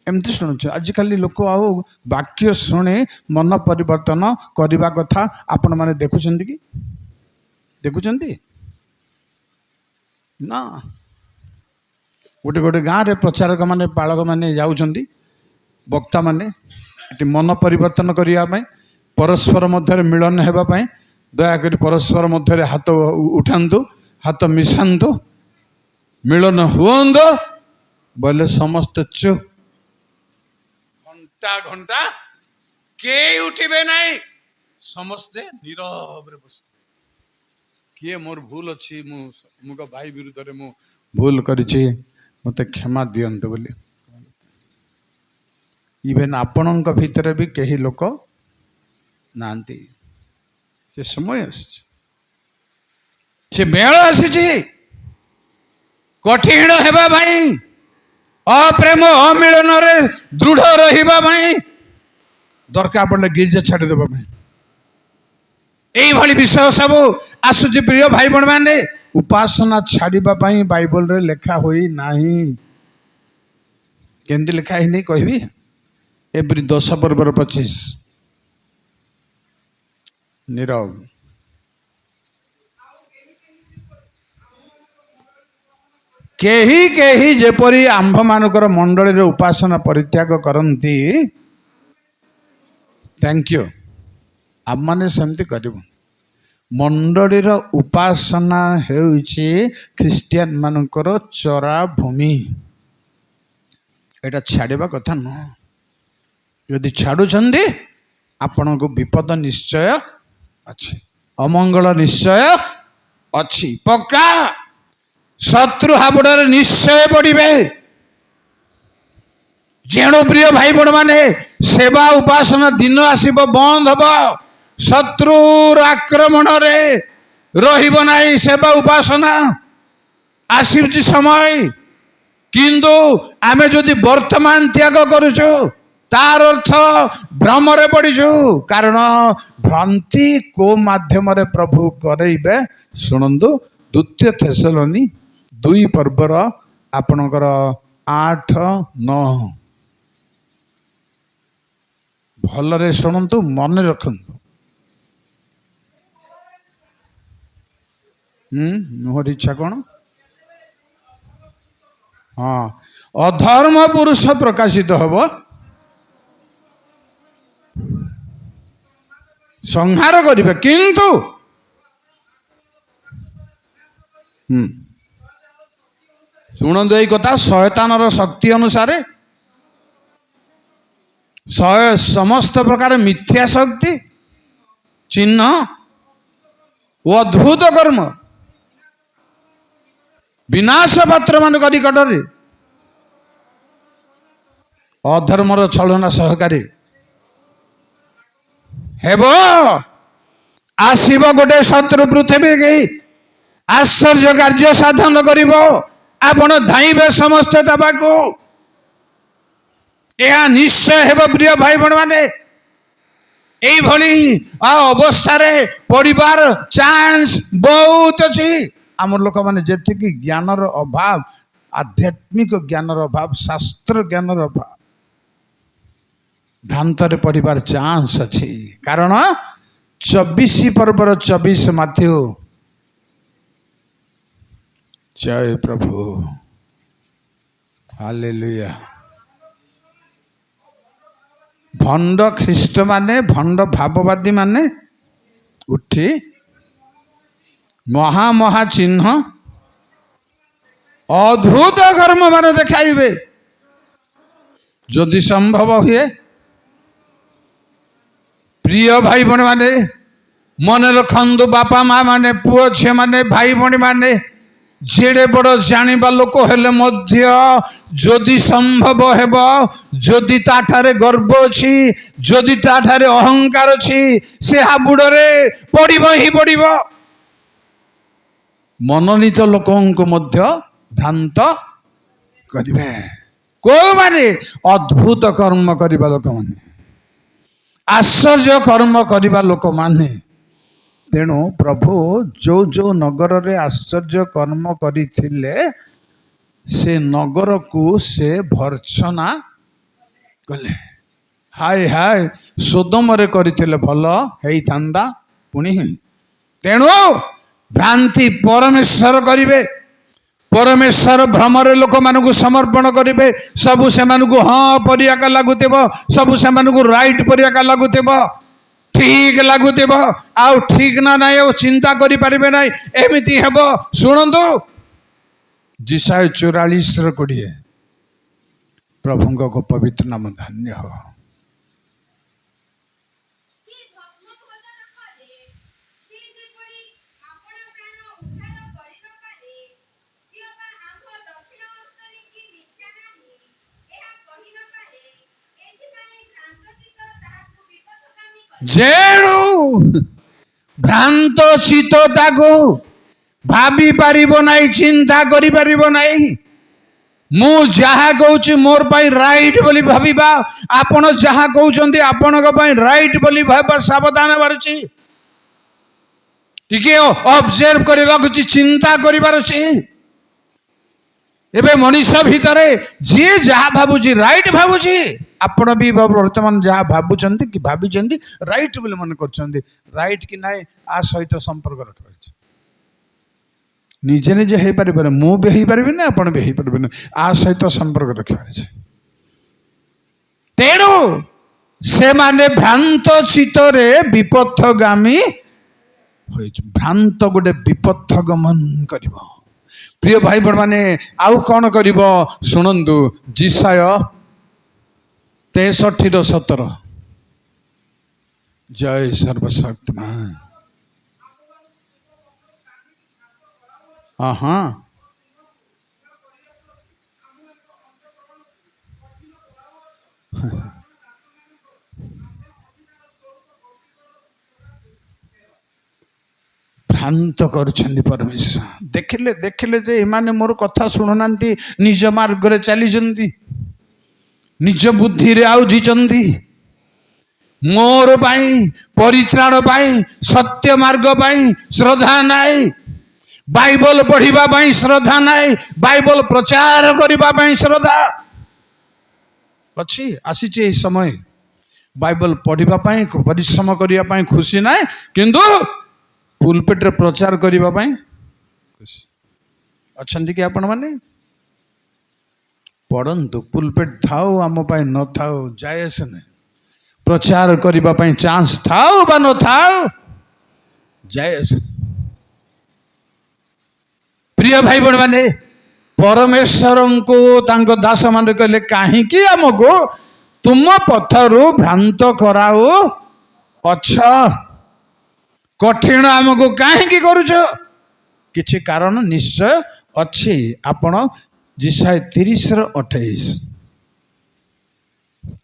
ଏମିତି ଶୁଣୁଛୁ। ଆଜିକାଲି ଲୋକ ଆଉ ବାକ୍ୟ ଶୁଣି ମନ ପରିବର୍ତ୍ତନ କରିବା କଥା ଆପଣମାନେ ଦେଖୁଛନ୍ତି କି? ଦେଖୁଛନ୍ତି ନା? ଗୋଟେ ଗୋଟେ ଗାଁରେ ପ୍ରଚାରକମାନେ, ପାଳକମାନେ ଯାଉଛନ୍ତି, ବକ୍ତାମାନେ ଏଠି ମନ ପରିବର୍ତ୍ତନ କରିବା ପାଇଁ, ପରସ୍ପର ମଧ୍ୟରେ ମିଳନ ହେବା ପାଇଁ, ଦୟାକରି ପରସ୍ପର ମଧ୍ୟରେ ହାତ ଉଠାନ୍ତୁ, ହାତ ମିଶାନ୍ତୁ, ମିଳନ ହୁଅନ୍ତୁ ବୋଇଲେ ସମସ୍ତେ ଚୁପ୍। ଘଣ୍ଟା ଘଣ୍ଟା କେହି ଉଠିବେ ନାହିଁ, ସମସ୍ତେ ନୀରବରେ ବସି, କିଏ ମୋର ଭୁଲ ଅଛି, ମୁଁ ଅମୁକ ଭାଇ ବିରୁଦ୍ଧରେ ମୁଁ ଭୁଲ କରିଛି, ମୋତେ କ୍ଷମା ଦିଅନ୍ତୁ ବୋଲି। ଇଭେନ୍ ଆପଣଙ୍କ ଭିତରେ ବି କେହି ଲୋକ ନାହାନ୍ତି। ସେ ସମୟ ଆସିଛି, ସେ ବେଳ ଆସିଛି କଠିନ ହେବା ପାଇଁ, ଅପ୍ରେମ ଅମିଳନରେ ଦୃଢ଼ ରହିବା ପାଇଁ, ଦରକାର ପଡ଼ିଲେ ଗିର୍ଜା ଛାଡ଼ିଦେବା ପାଇଁ। ଏଇଭଳି ବିଷୟ ସବୁ ଆସୁଛି। ପ୍ରିୟ ଭାଇ ଭଉଣୀମାନେ, ଉପାସନା ଛାଡ଼ିବା ପାଇଁ ବାଇବଲରେ ଲେଖା ହୋଇ ନାହିଁ। କେମିତି ଲେଖା ହେଇନି କହିବି? ଏବ୍ରୀ 10 ପର୍ବର 25। ନୀରବ। କେହି କେହି ଯେପରି ଆମ୍ଭମାନଙ୍କର ମଣ୍ଡଳୀର ଉପାସନା ପରିତ୍ୟାଗ କରନ୍ତି। Thank you. ଆମମାନେ ସେମିତି କରିବୁ। ମଣ୍ଡଳୀର ଉପାସନା ହେଉଛି ଖ୍ରୀଷ୍ଟିଆନ ମାନଙ୍କର ଚରା ଭୂମି। ଏଇଟା ଛାଡ଼ିବା କଥା ନୁହଁ। ଯଦି ଛାଡ଼ୁଛନ୍ତି, ଆପଣଙ୍କୁ ବିପଦ ନିଶ୍ଚୟ ଅଛି, ଅମଙ୍ଗଳ ନିଶ୍ଚୟ ଅଛି, ପକ୍କା ଶତ୍ରୁ ହାବୁଡ଼ରେ ନିଶ୍ଚୟ ପଡ଼ିବେ। ଯେଣୁ ପ୍ରିୟ ଭାଇ ଭଉଣୀମାନେ, ସେବା ଉପାସନା ଦିନ ଆସିବ ବନ୍ଦ ହବ। ଶତ୍ରୁର ଆକ୍ରମଣରେ ରହିବ ନାହିଁ ସେବା ଉପାସନା। ଆସିଛି ସମୟ। କିନ୍ତୁ ଆମେ ଯଦି ବର୍ତ୍ତମାନ ତ୍ୟାଗ କରୁଛୁ, ତାର ଅର୍ଥ ଭ୍ରମରେ ପଡ଼ିଛୁ। କାରଣ ଭ୍ରାନ୍ତି କୋଉ ମାଧ୍ୟମରେ ପ୍ରଭୁ କରେଇବେ? ଶୁଣନ୍ତୁ, ଦ୍ୱିତୀୟ ଥେସଲନି 2 ପର୍ବର ଆପଣଙ୍କର 8, 9। ଭଲରେ ଶୁଣନ୍ତୁ, ମନେ ରଖନ୍ତୁ। ମୋର ଇଚ୍ଛା କ'ଣ? ହଁ, ଅଧର୍ମ ପୁରୁଷ ପ୍ରକାଶିତ ହବ, ସଂହାର କରିବେ। କିନ୍ତୁ ଶୁଣନ୍ତୁ ଏଇ କଥା, ଶୟତାନର ଶକ୍ତି ଅନୁସାରେ ସମସ୍ତ ପ୍ରକାର ମିଥ୍ୟା ଶକ୍ତି, ଚିହ୍ନ ଓ ଅଦ୍ଭୁତ କର୍ମ ବିନାଶ ପାତ୍ରମାନଙ୍କ ନିକଟରେ ଅଧର୍ମର ଛଳନା ସହକାରୀ ହେବ। ଆସିବ ଗୋଟେ ଶତ୍ରୁ ପୃଥିବୀ, ଆଶ୍ଚର୍ଯ୍ୟ କାର୍ଯ୍ୟ ସାଧନ କରିବ। ଆପଣ ଧାଇଁବେ ସମସ୍ତେ ତା ପାଖକୁ। ଏହା ନିଶ୍ଚୟ ହେବ, ପ୍ରିୟ ଭାଇ ଭଉଣୀମାନେ। ଏଇଭଳି ଅବସ୍ଥାରେ ପଡ଼ିବାର ଚାନ୍ସ ବହୁତ ଅଛି। ଆମ ଲୋକମାନେ ଯେତିକି ଜ୍ଞାନର ଅଭାବ, ଆଧ୍ୟାତ୍ମିକ ଜ୍ଞାନର ଅଭାବ, ଶାସ୍ତ୍ର ଜ୍ଞାନର ଅଭାବ, ଭ୍ରାନ୍ତରେ ପଡ଼ିବାର ଚାନ୍ସ ଅଛି। କାରଣ 24 ପର୍ବର 24 ମାଥ୍ୟୁ। ଜୟ ପ୍ରଭୁ, ହାଲେଲୁୟା। ଭଣ୍ଡ ଖ୍ରୀଷ୍ଟମାନେ, ଭଣ୍ଡ ଭାବବାଦୀ ମାନେ ଉଠି ମହା ମହା ଚିହ୍ନ, ଅଦ୍ଭୁତ କର୍ମ ମାନେ ଦେଖାଇବେ, ଯଦି ସମ୍ଭବ ହୁଏ। ପ୍ରିୟ ଭାଇ ଭଉଣୀମାନେ, ମନେ ରଖନ୍ତୁ, ବାପା ମା ମାନେ, ପୁଅ ଝିଅ ମାନେ, ଭାଇ ଭଉଣୀ ମାନେ, ଯେଡ଼େ ବଡ଼ ଜାଣିବା ଲୋକ ହେଲେ ମଧ୍ୟ ଯଦି ସମ୍ଭବ ହେବ, ଯଦି ତାଠାରେ ଗର୍ବ ଅଛି, ଯଦି ତାଠାରେ ଅହଙ୍କାର ଅଛି, ସେ ହାବୁଡ଼ରେ ପଡ଼ିବ ହିଁ ପଡ଼ିବ। ମନୋନୀତ ଲୋକଙ୍କୁ ମଧ୍ୟ ଭ୍ରାନ୍ତ କରିବେ। କୋଉମାନେ? ଅଦ୍ଭୁତ କର୍ମ କରିବା ଲୋକମାନେ, ଆଶ୍ଚର୍ଯ୍ୟ କର୍ମ କରିବା ଲୋକମାନେ। ତେଣୁ ପ୍ରଭୁ ଯୋଉ ଯୋଉ ନଗରରେ ଆଶ୍ଚର୍ଯ୍ୟ କର୍ମ କରିଥିଲେ, ସେ ନଗରକୁ ସେ ଭର୍ତ୍ସନା କଲେ। ହାୟ ହାୟ, ସୋଦମରେ କରିଥିଲେ ଭଲ ହେଇଥାନ୍ତା ପୁଣି। ତେଣୁ ଭ୍ରାନ୍ତି ପରମେଶ୍ୱର କରିବେ। ପରମେଶ୍ୱର ଭ୍ରମରେ ଲୋକମାନଙ୍କୁ ସମର୍ପଣ କରିବେ। ସବୁ ସେମାନଙ୍କୁ ହଁ ପରି ଏକା ଲାଗୁଥିବ, ସବୁ ସେମାନଙ୍କୁ ରାଇଟ୍ ପରି ଏକା ଲାଗୁଥିବ, ଠିକ ଲାଗୁଥିବ। ଆଉ ଠିକ ନା ନାହିଁ ଆଉ ଚିନ୍ତା କରିପାରିବେ ନାହିଁ, ଏମିତି ହେବ। ଶୁଣନ୍ତୁ, ଯିଶାଇୟ 44ର 20। ପ୍ରଭୁଙ୍କ ପବିତ୍ର ନାମ ଧନ୍ୟ ହଉ। ସେ ଭସ୍ମ ଭୋଜନ କଲେ, ସେ ଯେପରି ଆପଣା ପ୍ରାଣ ଉଦ୍ଧାର କରି ନ ପାରେ, କିଅବା ଆମ୍ଭ ଦକ୍ଷିଣ ହସ୍ତରେ କି ନିଷ୍ଠା ନାହିଁ, ଏହା କହି ନ ପାରେ, ଏଥିପାଇଁ ଭ୍ରାନ୍ତଚିତ୍ତ ତାହାକୁ ବିପଥଗାମୀ କଲେ। ଯେଣୁ ଭ୍ରାନ୍ତ ଚିତ୍ତ ତାକୁ ଭାବି ପାରିବ ନାହିଁ, ଚିନ୍ତା କରିପାରିବ ନାହିଁ। ମୁଁ ଯାହା କହୁଛି ମୋର ପାଇଁ ରାଇଟ୍ ବୋଲି ଭାବିବା, ଆପଣ ଯାହା କହୁଛନ୍ତି ଆପଣଙ୍କ ପାଇଁ ରାଇଟ୍ ବୋଲି ଭାବିବା, ସାବଧାନ ହେବାର ଅଛି। ଟିକେ ଅବଜର୍ଭ କରିବାକୁ ଅଛି, ଚିନ୍ତା କରିବାର ଅଛି। ଏବେ ମଣିଷ ଭିତରେ ଯିଏ ଯାହା ଭାବୁଛି ରାଇଟ୍ ଭାବୁଛି। ଆପଣ ବି ବର୍ତ୍ତମାନ ଯାହା ଭାବୁଛନ୍ତି କି ଭାବିଛନ୍ତି, ରାଇଟ୍ ବୋଲି ମନେ କରୁଛନ୍ତି। ରାଇଟ୍ କି ନାହିଁ, ଆ ସହିତ ସମ୍ପର୍କ ରଖିବାର ଅଛି। ନିଜେ ନିଜେ ହେଇପାରିବନି। ମୁଁ ବି ହେଇପାରିବିନି, ଆପଣ ବି ହେଇପାରିବେନି। ଆ ସହିତ ସମ୍ପର୍କ ରଖିବାର ଅଛି। ତେଣୁ ସେମାନେ ଭ୍ରାନ୍ତ ଚିତ୍ତରେ ବିପଥଗାମୀ ହୋଇଛି। ଭ୍ରାନ୍ତ ଗୋଟେ ବିପଥ ଗମନ କରିବ। ପ୍ରିୟ ଭାଇ ଭଉଣୀମାନେ, ଆଉ କ'ଣ କରିବ ଶୁଣନ୍ତୁ। ଯିଶାଇୟ 63ର 17। ଜୟ ସର୍ବଶକ୍ତିମାନ। ହଁ, ଭ୍ରାନ୍ତ କରୁଛନ୍ତି ପରମେଶ୍ୱର। ଦେଖିଲେ ଦେଖିଲେ ଯେ ଏମାନେ ମୋର କଥା ଶୁଣୁନାହାନ୍ତି, ନିଜ ମାର୍ଗରେ ଚାଲିଛନ୍ତି, ନିଜ ବୁଦ୍ଧିରେ ଆଉଜିଛନ୍ତି। ମୋର ପାଇଁ, ପରିତ୍ରାଣ ପାଇଁ, ସତ୍ୟ ମାର୍ଗ ପାଇଁ ଶ୍ରଦ୍ଧା ନାହିଁ। ବାଇବଲ ପଢିବା ପାଇଁ ଶ୍ରଦ୍ଧା ନାହିଁ। ବାଇବଲ ପ୍ରଚାର କରିବା ପାଇଁ ଶ୍ରଦ୍ଧା ଅଛି। ଆସିଛି ଏହି ସମୟ। ବାଇବଲ ପଢିବା ପାଇଁ, ପରିଶ୍ରମ କରିବା ପାଇଁ ଖୁସି ନାହିଁ, କିନ୍ତୁ ପୁଲପେଟରେ ପ୍ରଚାର କରିବା ପାଇଁ ଖୁସି ଅଛନ୍ତି କି ଆପଣମାନେ? ପଢ଼ନ୍ତୁ। ପୁଲପେଟ ଥାଉ ଆମ ପାଇଁ, ନଥାଉ ଯାଏ ଆସେ ନାହିଁ। ପ୍ରଚାର କରିବା ପାଇଁ ଚାନ୍ସ ଥାଉ ବା ନଥାଉ ଯାଏ ଆସେ। ପ୍ରିୟ ଭାଇ ଭଉଣୀମାନେ, ପରମେଶ୍ୱରଙ୍କୁ ତାଙ୍କ ଦାସମାନେ କହିଲେ, କାହିଁକି ଆମକୁ ତୁମ ପଥରୁ ଭ୍ରାନ୍ତ କରାଉ ଅଛ? କଠିନ ଆମକୁ କାହିଁକି କରୁଛ? କିଛି କାରଣ ନିଶ୍ଚୟ ଅଛି। ଆପଣ ଯିଶାଇୟ 30ର 28।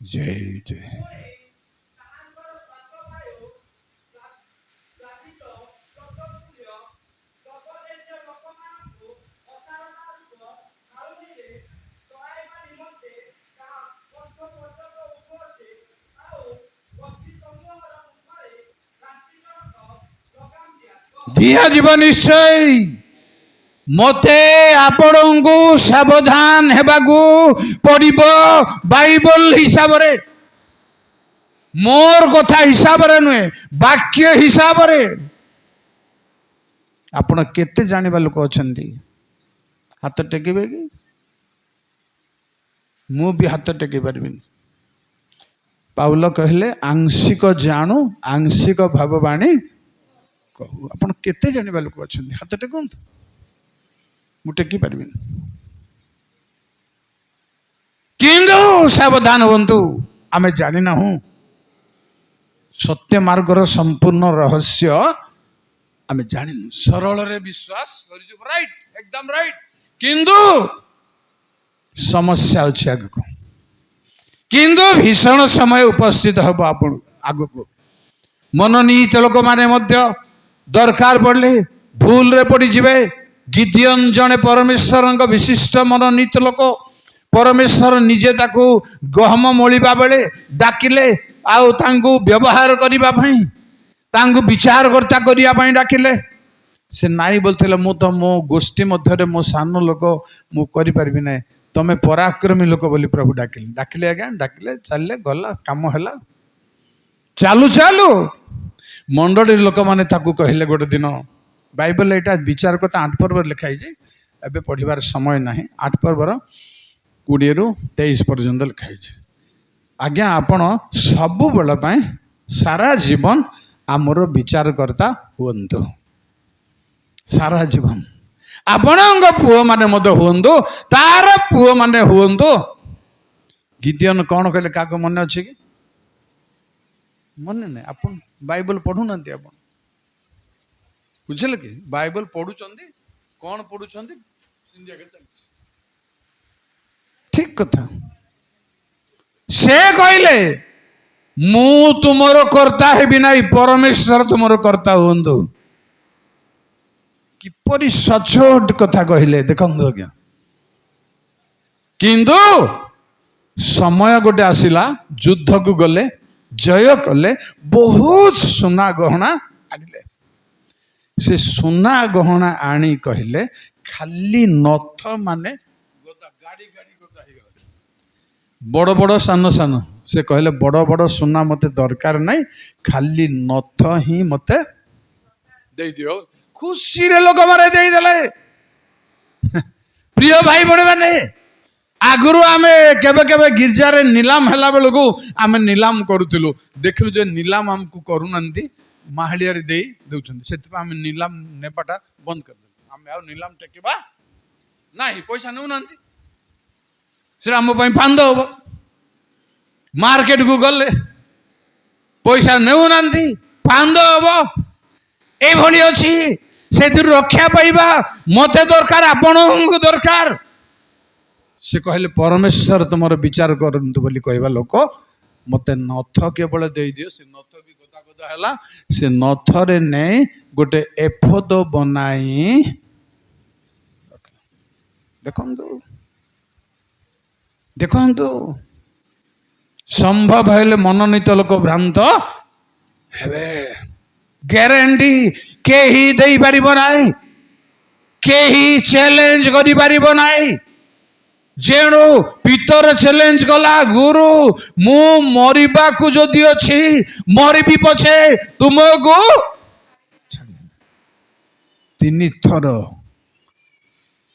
ଜୟ ଜୟ। ତାହାଙ୍କର ଶ୍ୱାସବାୟୁ ପ୍ଲାବିତ ସ୍ରୋତତୁଲ୍ୟ ସର୍ବଦେଶୀୟ ଲୋକମାନଙ୍କୁ ଅସାରତା ରୂପ ଛାଉଣିରେ ଚଳାଇବା ନିମନ୍ତେ ତାହା କଣ୍ଠ ପର୍ଯ୍ୟନ୍ତ ଉଠୁଅଛି, ଆଉ ଗୋଷ୍ଠୀ ସମୂହର ମୁଖରେ ଭ୍ରାନ୍ତିଜନକ ଲଗାମ ଦିଆଯିବ। ଦିଆଯିବ ନିଶ୍ଚୟ। ମତେ ଆପଣଙ୍କୁ ସାବଧାନ ହେବାକୁ ପଡ଼ିବ ବାଇବଲ ହିସାବରେ, ମୋର କଥା ହିସାବରେ ନୁହେଁ, ବାକ୍ୟ ହିସାବରେ। ଆପଣ କେତେ ଜାଣିବା ଲୋକ ଅଛନ୍ତି? ହାତ ଟେକିବେ କି? ମୁଁ ବି ହାତ ଟେକି ପାରିବିନି। ପାଉଲ କହିଲେ, ଆଂଶିକ ଜାଣୁ, ଆଂଶିକ ଭାବବାଣୀ କହୁ। ଆପଣ କେତେ ଜାଣିବା ଲୋକ ଅଛନ୍ତି? ହାତ ଟେକନ୍ତୁ। ମୁଁ ଟେକି ପାରିବିନି। କିନ୍ତୁ ସାବଧାନ ହୁଅନ୍ତୁ। ଆମେ ଜାଣିନାହୁଁ ସତ୍ୟ ମାର୍ଗର ସମ୍ପୂର୍ଣ୍ଣ ରହସ୍ୟ। ଆମେ ଜାଣିନୁ। ସରଳରେ ବିଶ୍ୱାସ କରିଛୁ, ରାଇଟ୍, ଏକଦମ ରାଇଟ୍। କିନ୍ତୁ ସମସ୍ୟା ଅଛି ଆଗକୁ। କିନ୍ତୁ ଭୀଷଣ ସମୟ ଉପସ୍ଥିତ ହେବ ଆପଣ ଆଗକୁ। ମନୋନୀତ ଲୋକମାନେ ମଧ୍ୟ ଦରକାର ପଡ଼ିଲେ ଭୁଲରେ ପଡ଼ିଯିବେ। ଗିଦିଅନ ଜଣେ ପରମେଶ୍ୱରଙ୍କ ବିଶିଷ୍ଟ ମନୋନୀତ ଲୋକ। ପରମେଶ୍ୱର ନିଜେ ତାକୁ ଗହମ ମଳିବା ବେଳେ ଡାକିଲେ ଆଉ ତାଙ୍କୁ ବ୍ୟବହାର କରିବା ପାଇଁ, ତାଙ୍କୁ ବିଚାରକର୍ତ୍ତା କରିବା ପାଇଁ ଡାକିଲେ। ସେ ନାଇଁ ବୋଲୁଥିଲେ, ମୁଁ ତ ମୋ ଗୋଷ୍ଠୀ ମଧ୍ୟରେ ମୋ ସାନ ଲୋକ, ମୁଁ କରିପାରିବି ନାହିଁ। ତମେ ପରାକ୍ରମୀ ଲୋକ ବୋଲି ପ୍ରଭୁ ଡାକିଲେ। ଡାକିଲେ ଆଜ୍ଞା, ଡାକିଲେ, ଚାଲିଲେ, ଗଲା, କାମ ହେଲା। ଚାଲୁ ଚାଲୁ ମଣ୍ଡଳୀର ଲୋକମାନେ ତାକୁ କହିଲେ ଗୋଟେ ଦିନ। ବାଇବଲ ଏଇଟା ବିଚାରକର୍ତ୍ତା 8 ପର୍ବରେ ଲେଖା ହେଇଛି। ଏବେ ପଢ଼ିବାର ସମୟ ନାହିଁ। 8 ପର୍ବର 20ରୁ 23 ପର୍ଯ୍ୟନ୍ତ ଲେଖା ହେଇଛି। ଆଜ୍ଞା, ଆପଣ ସବୁବେଳ ପାଇଁ ସାରା ଜୀବନ ଆମର ବିଚାରକର୍ତ୍ତା ହୁଅନ୍ତୁ। ସାରା ଜୀବନ ଆପଣଙ୍କ ପୁଅମାନେ ମଧ୍ୟ ହୁଅନ୍ତୁ, ତାର ପୁଅମାନେ ହୁଅନ୍ତୁ। ଗିଦିଅନ କ'ଣ କହିଲେ, କାହାକୁ ମନେ ଅଛି କି? ମନେ ନାହିଁ। ଆପଣ ବାଇବଲ ପଢୁନାହାନ୍ତି ଆପଣ, ବୁଝିଲେ କି? ବାଇବଲ ପଢୁଛନ୍ତି, କ'ଣ ପଢୁଛନ୍ତି? ଚାଲିଛି ଠିକ କଥା। ସେ କହିଲେ, ମୁଁ ତୁମର କର୍ତ୍ତା ହେବି ନାହିଁ, ପରମେଶ୍ୱର ତୁମର କର୍ତ୍ତା ହୁଅନ୍ତୁ। କିପରି ସଚୋଟ କଥା କହିଲେ ଦେଖନ୍ତୁ ଆଜ୍ଞା। କିନ୍ତୁ ସମୟ ଗୋଟେ ଆସିଲା, ଯୁଦ୍ଧକୁ ଗଲେ, ଜୟ କଲେ, ବହୁତ ସୁନା ଗହଣା ଆଣିଲେ। ସେ ସୁନା ଗହଣା ଆଣି କହିଲେ, ଖାଲି ନଥ ମାନେ ଗଦା, ଗାଡ଼ି ଗାଡ଼ି ଗଦା ହେଇଗଲା, ବଡ଼ ବଡ଼, ସାନ ସାନ। ସେ କହିଲେ, ବଡ଼ ବଡ଼ ସୁନା ମୋତେ ଦରକାର ନାହିଁ, ଖାଲି ନଥ ହିଁ ମୋତେ ଦେଇଦିଅ। ଖୁସିରେ ଲୋକମାନେ ଦେଇଦେଲେ। ପ୍ରିୟ ଭାଇ ଭଉଣୀମାନେ, ଆଗରୁ ଆମେ କେବେ କେବେ ଗିର୍ଜାରେ ନିଲାମ ହେଲା ବେଳକୁ ଆମେ ନିଲାମ କରୁଥିଲୁ। ଦେଖିଲୁ ଯେ ନିଲାମ ଆମକୁ କରୁନାହାନ୍ତି, ମାହାଳିଆରେ ଦେଇ ଦେଉଛନ୍ତି। ସେଥିପାଇଁ ଆମେ ନିଲାମ ନେବାଟା ବନ୍ଦ କରିଦେଲୁ। ଆମେ ଆଉ ନିଲାମ ଟେକିବା ନାହିଁ, ପଇସା ନେଉନାହାନ୍ତି, ସେଟା ଆମ ପାଇଁ ଫାନ୍ଦ ହବ। ମାର୍କେଟକୁ ଗଲେ ପଇସା ନେଉନାହାନ୍ତି, ଫାନ୍ଦ ହବ। ଏଇଭଳି ଅଛି। ସେଥିରୁ ରକ୍ଷା ପାଇବା ମତେ ଦରକାର, ଆପଣଙ୍କୁ ଦରକାର। ସେ କହିଲେ, ପରମେଶ୍ୱର ତୁମର ବିଚାର କରନ୍ତୁ ବୋଲି କହିବା ଲୋକ, ମତେ ନଥ କେବଳ ଦେଇଦିଅ। ସେ ନଥ ବି ଗଦା ଗଦା ହେଲା। ସେ ନଥରେ ନେଇ ଗୋଟେ ଏଫଦ ବନାଇ ଦେଖନ୍ତୁ, ଦେଖନ୍ତୁ, ସମ୍ଭବ ହେଲେ ମନୋନୀତ ଲୋକ ଭ୍ରାନ୍ତ ହେବେ। ଗ୍ୟାରେଣ୍ଟି କେହି ଦେଇପାରିବ ନାହିଁ, କେହି ଚ୍ୟାଲେଞ୍ଜ କରିପାରିବ ନାହିଁ। ଯେଣୁ ପିତର ଚ୍ୟାଲେଞ୍ଜ କଲା, ଗୁରୁ, ମୁଁ ମରିବାକୁ ଯଦି ଅଛି ମରିବି ପଛେ, ତୁମକୁ ଛାଡ଼ିବିନି। ତିନି ଥର,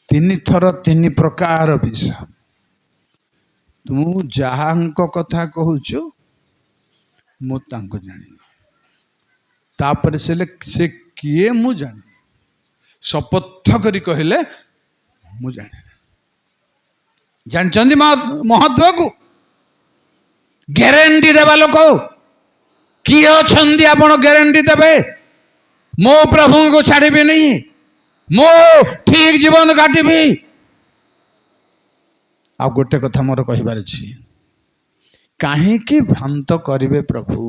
ତିନି ଥର, ତିନି ପ୍ରକାର ବିଷ। ତୁ ଯାହାଙ୍କ କଥା କହୁଛୁ ମୁଁ ତାଙ୍କୁ ଜାଣିନି। ତାପରେ ସେ କିଏ ମୁଁ ଜାଣିନି। ଶପଥ କରି କହିଲେ, ମୁଁ ଜାଣିନି। ଜାଣିଛନ୍ତି ମହତ୍ଵକୁ ଗ୍ୟାରେଣ୍ଟି ଦେବା ଲୋକ କିଏ ଅଛନ୍ତି? ଆପଣ ଗ୍ୟାରେଣ୍ଟି ଦେବେ, ମୋ ପ୍ରଭୁଙ୍କୁ ଛାଡ଼ିବିନି, ମୁଁ ଠିକ ଜୀବନ କାଟିବି। ଆଉ ଗୋଟେ କଥା ମୋର କହିବାର ଅଛି, କାହିଁକି ଭ୍ରାନ୍ତ କରିବେ ପ୍ରଭୁ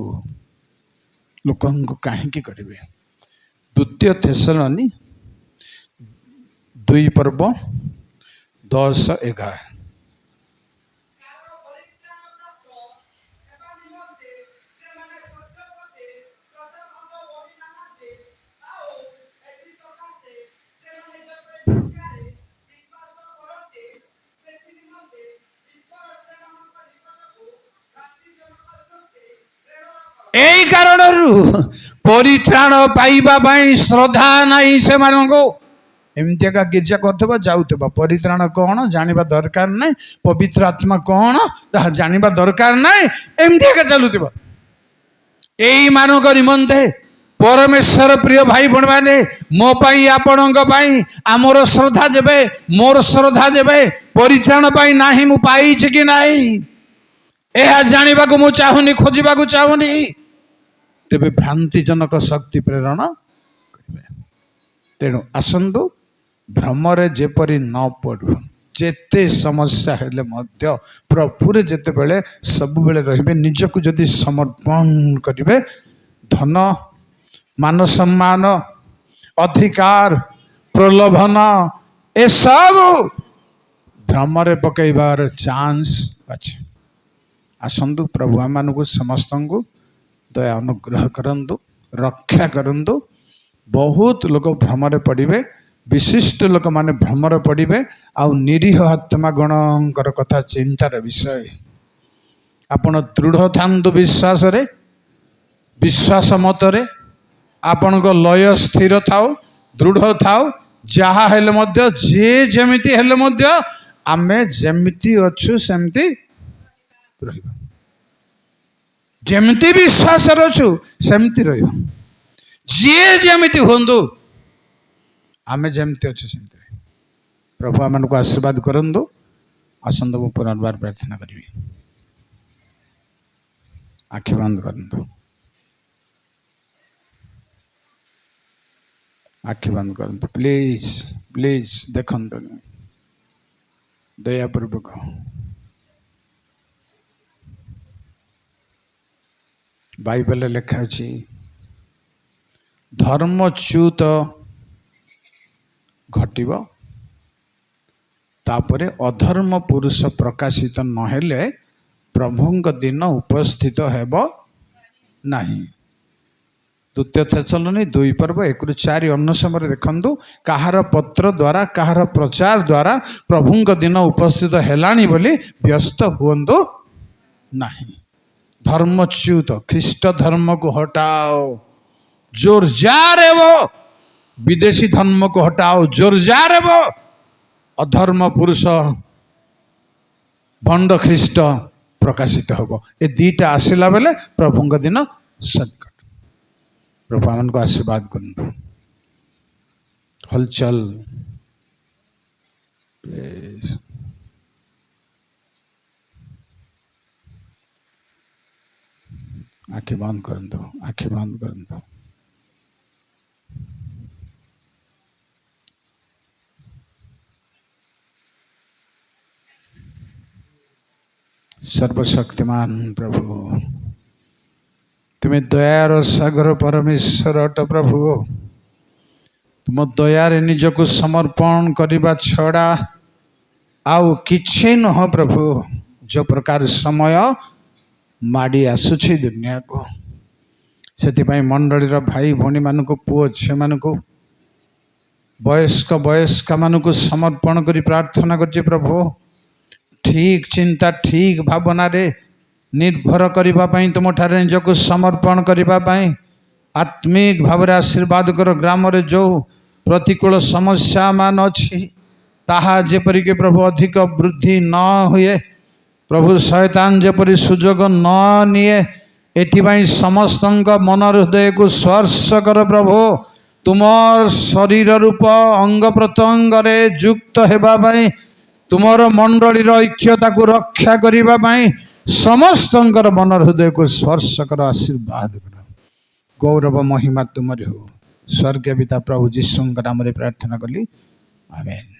ଲୋକଙ୍କୁ? କାହିଁକି କରିବେ? ଦ୍ୱିତୀୟ ଥେସଲନି 2 ପର୍ବ 10-11। କାରଣ ପରିତ୍ରାଣ ପ୍ରାପ୍ତ ହେବା ନିମନ୍ତେ ସେମାନେ ସତ୍ୟ ପ୍ରତି ଶ୍ରଦ୍ଧାଭାବ ବଢ଼ିନାହାନ୍ତି। ଆଉ ଏଥି ସକାଶେ ସେମାନେ ଯେପରି ମିଥ୍ୟାରେ ବିଶ୍ୱାସ କରନ୍ତି, ସେଥି ନିମନ୍ତେ ଈଶ୍ୱର ସେମାନଙ୍କ ନିକଟକୁ ଭ୍ରାନ୍ତିଜନକ ଶକ୍ତି ପ୍ରେରଣ କରନ୍ତି। ଏଇ କାରଣରୁ ପରିତ୍ରାଣ ପାଇବା ପାଇଁ ଶ୍ରଦ୍ଧା ନାହିଁ ସେମାନଙ୍କୁ। ଏମିତି ଏକା ଗିର୍ଜା କରୁଥିବ, ଯାଉଥିବ, ପରିତ୍ରାଣ କ'ଣ ଜାଣିବା ଦରକାର ନାହିଁ, ପବିତ୍ର ଆତ୍ମା କ'ଣ ତାହା ଜାଣିବା ଦରକାର ନାହିଁ, ଏମିତି ଏକା ଚାଲୁଥିବ। ଏଇମାନଙ୍କ ନିମନ୍ତେ ପରମେଶ୍ୱର, ପ୍ରିୟ ଭାଇ ଭଉଣୀମାନେ, ମୋ ପାଇଁ, ଆପଣଙ୍କ ପାଇଁ, ଆମର ଶ୍ରଦ୍ଧା ଯେବେ, ମୋର ଶ୍ରଦ୍ଧା ଯେବେ ପରିତ୍ରାଣ ପାଇଁ ନାହିଁ, ମୁଁ ପାଇଛି କି ନାହିଁ ଏହା ଜାଣିବାକୁ ମୁଁ ଚାହୁଁନି, ଖୋଜିବାକୁ ଚାହୁଁନି, ତେବେ ଭ୍ରାନ୍ତିଜନକ ଶକ୍ତି ପ୍ରେରଣ କରିବେ। ତେଣୁ ଆସନ୍ତୁ, ଭ୍ରମରେ ଯେପରି ନ ପଡ଼ୁ, ଯେତେ ସମସ୍ୟା ହେଲେ ମଧ୍ୟ ପ୍ରଭୁରେ ଯେତେବେଳେ ସବୁବେଳେ ରହିବେ, ନିଜକୁ ଯଦି ସମର୍ପଣ କରିବେ, ଧନ, ମାନ ସମ୍ମାନ, ଅଧିକାର, ପ୍ରଲୋଭନ ଏସବୁ ଭ୍ରମରେ ପକାଇବାର ଚାନ୍ସ ଅଛି। ଆସନ୍ତୁ, ପ୍ରଭୁ ଆମମାନଙ୍କୁ ସମସ୍ତଙ୍କୁ ଦୟା ଅନୁଗ୍ରହ କରନ୍ତୁ, ରକ୍ଷା କରନ୍ତୁ। ବହୁତ ଲୋକ ଭ୍ରମରେ ପଡ଼ିବେ, ବିଶିଷ୍ଟ ଲୋକମାନେ ଭ୍ରମରେ ପଡ଼ିବେ, ଆଉ ନିରୀହ ଆତ୍ମାଗଣଙ୍କର କଥା ଚିନ୍ତାର ବିଷୟ। ଆପଣ ଦୃଢ଼ ଥାନ୍ତୁ ବିଶ୍ୱାସରେ, ବିଶ୍ୱାସ ମତରେ ଆପଣଙ୍କ ଲୟ ସ୍ଥିର ଥାଉ, ଦୃଢ଼ ଥାଉ। ଯାହା ହେଲେ ମଧ୍ୟ, ଯିଏ ଯେମିତି ହେଲେ ମଧ୍ୟ, ଆମେ ଯେମିତି ଅଛୁ ସେମିତି ରହିବା। ଯେମିତି ବିଶ୍ୱାସରେ ଅଛୁ ସେମିତି ରହିବା। ଯିଏ ଯେମିତି ହୁଅନ୍ତୁ, ଆମେ ଯେମିତି ଅଛୁ ସେମିତି ରହିବା। ପ୍ରଭୁ ଆମମାନଙ୍କୁ ଆଶୀର୍ବାଦ କରନ୍ତୁ। ଆସନ୍ତୁ, ମୁଁ ପୁନର୍ବାର ପ୍ରାର୍ଥନା କରିବି। ଆଖି ବନ୍ଦ କରନ୍ତୁ, ଆଖି ବନ୍ଦ କରନ୍ତୁ, ପ୍ଲିଜ୍, ପ୍ଲିଜ୍। ଦେଖନ୍ତୁ ଦୟାପୂର୍ବକ। ବାଇବେଲରେ ଲେଖା ଅଛି, ଧର୍ମଚ୍ୟୁତ ଘଟିବ, ତାପରେ ଅଧର୍ମ ପୁରୁଷ ପ୍ରକାଶିତ ନହେଲେ ପ୍ରଭୁଙ୍କ ଦିନ ଉପସ୍ଥିତ ହେବ ନାହିଁ। ଦ୍ୱିତୀୟ ଥେସଲନି 2 ପର୍ବ 1ରୁ 4 ଅନ୍ୟ ସମୟରେ ଦେଖନ୍ତୁ। କାହାର ପତ୍ର ଦ୍ୱାରା, କାହାର ପ୍ରଚାର ଦ୍ୱାରା ପ୍ରଭୁଙ୍କ ଦିନ ଉପସ୍ଥିତ ହେଲାଣି ବୋଲି ବ୍ୟସ୍ତ ହୁଅନ୍ତୁ ନାହିଁ। ଧର୍ମଚ୍ୟୁତ, ଖ୍ରୀଷ୍ଟ ଧର୍ମକୁ ହଟାଅ, ଜୋରଜାର ହେବ। ବିଦେଶୀ ଧର୍ମକୁ ହଟାଅ, ଜୋରଜାର ହେବ। ଅଧର୍ମ ପୁରୁଷ ଭଣ୍ଡ ଖ୍ରୀଷ୍ଟ ପ୍ରକାଶିତ ହେବ। ଏ ଦୁଇଟା ଆସିଲା ବେଲେ ପ୍ରଭୁଙ୍କ ଦିନ ସନ୍ନିକଟ। ପ୍ରଭୁ ଆମମାନଙ୍କୁ ଆଶୀର୍ବାଦ କରନ୍ତୁ। ହଲଚଲ, ପ୍ଲିଜ୍। ଆଖି ବନ୍ଦ କରନ୍ତୁ, ଆଖି ବନ୍ଦ କରନ୍ତୁ। ସର୍ବଶକ୍ତିମାନ ପ୍ରଭୁ, ତୁମେ ଦୟାର ସାଗର ପରମେଶ୍ୱର ଅଟ ପ୍ରଭୁ। ତୁମ ଦୟାରେ ନିଜକୁ ସମର୍ପଣ କରିବା ଛଡ଼ା ଆଉ କିଛି ନୁହଁ ପ୍ରଭୁ। ଯେଉଁ ପ୍ରକାର ସମୟ ମାଡ଼ି ଆସୁଛି ଦୁନିଆକୁ, ସେଥିପାଇଁ ମଣ୍ଡଳୀର ଭାଇ ଭଉଣୀମାନଙ୍କୁ, ପୁଅ ଝିଅମାନଙ୍କୁ, ବୟସ୍କ ବୟସ୍କାମାନଙ୍କୁ ସମର୍ପଣ କରି ପ୍ରାର୍ଥନା କରୁଛି ପ୍ରଭୁ। ଠିକ୍ ଚିନ୍ତା, ଠିକ୍ ଭାବନାରେ ନିର୍ଭର କରିବା ପାଇଁ, ତୁମଠାରେ ନିଜକୁ ସମର୍ପଣ କରିବା ପାଇଁ ଆତ୍ମିକ ଭାବରେ ଆଶୀର୍ବାଦ କର। ଗ୍ରାମରେ ଯେଉଁ ପ୍ରତିକୂଳ ସମସ୍ୟା ମାନ ଅଛି, ତାହା ଯେପରିକି ପ୍ରଭୁ ଅଧିକ ବୃଦ୍ଧି ନ ହୁଏ, ପ୍ରଭୁ, ଶୟତାନ ଯେପରି ସୁଯୋଗ ନ ନିଏ, ଏଥିପାଇଁ ସମସ୍ତଙ୍କ ମନ ହୃଦୟକୁ ସ୍ପର୍ଶ କର ପ୍ରଭୁ। ତୁମର ଶରୀର ରୂପ ଅଙ୍ଗ ପ୍ରତ୍ୟଙ୍ଗରେ ଯୁକ୍ତ ହେବା ପାଇଁ, ତୁମର ମଣ୍ଡଳୀର ଐକ୍ୟତାକୁ ରକ୍ଷା କରିବା ପାଇଁ ସମସ୍ତଙ୍କର ମନ ହୃଦୟକୁ ସ୍ପର୍ଶ କର, ଆଶୀର୍ବାଦ କର। ଗୌରବ ମହିମା ତୁମରି ହଉ। ସ୍ୱର୍ଗୀୟ ପିତା, ପ୍ରଭୁ ଯୀଶୁଙ୍କ ନାମରେ ପ୍ରାର୍ଥନା କଲି, ଆମେନ୍।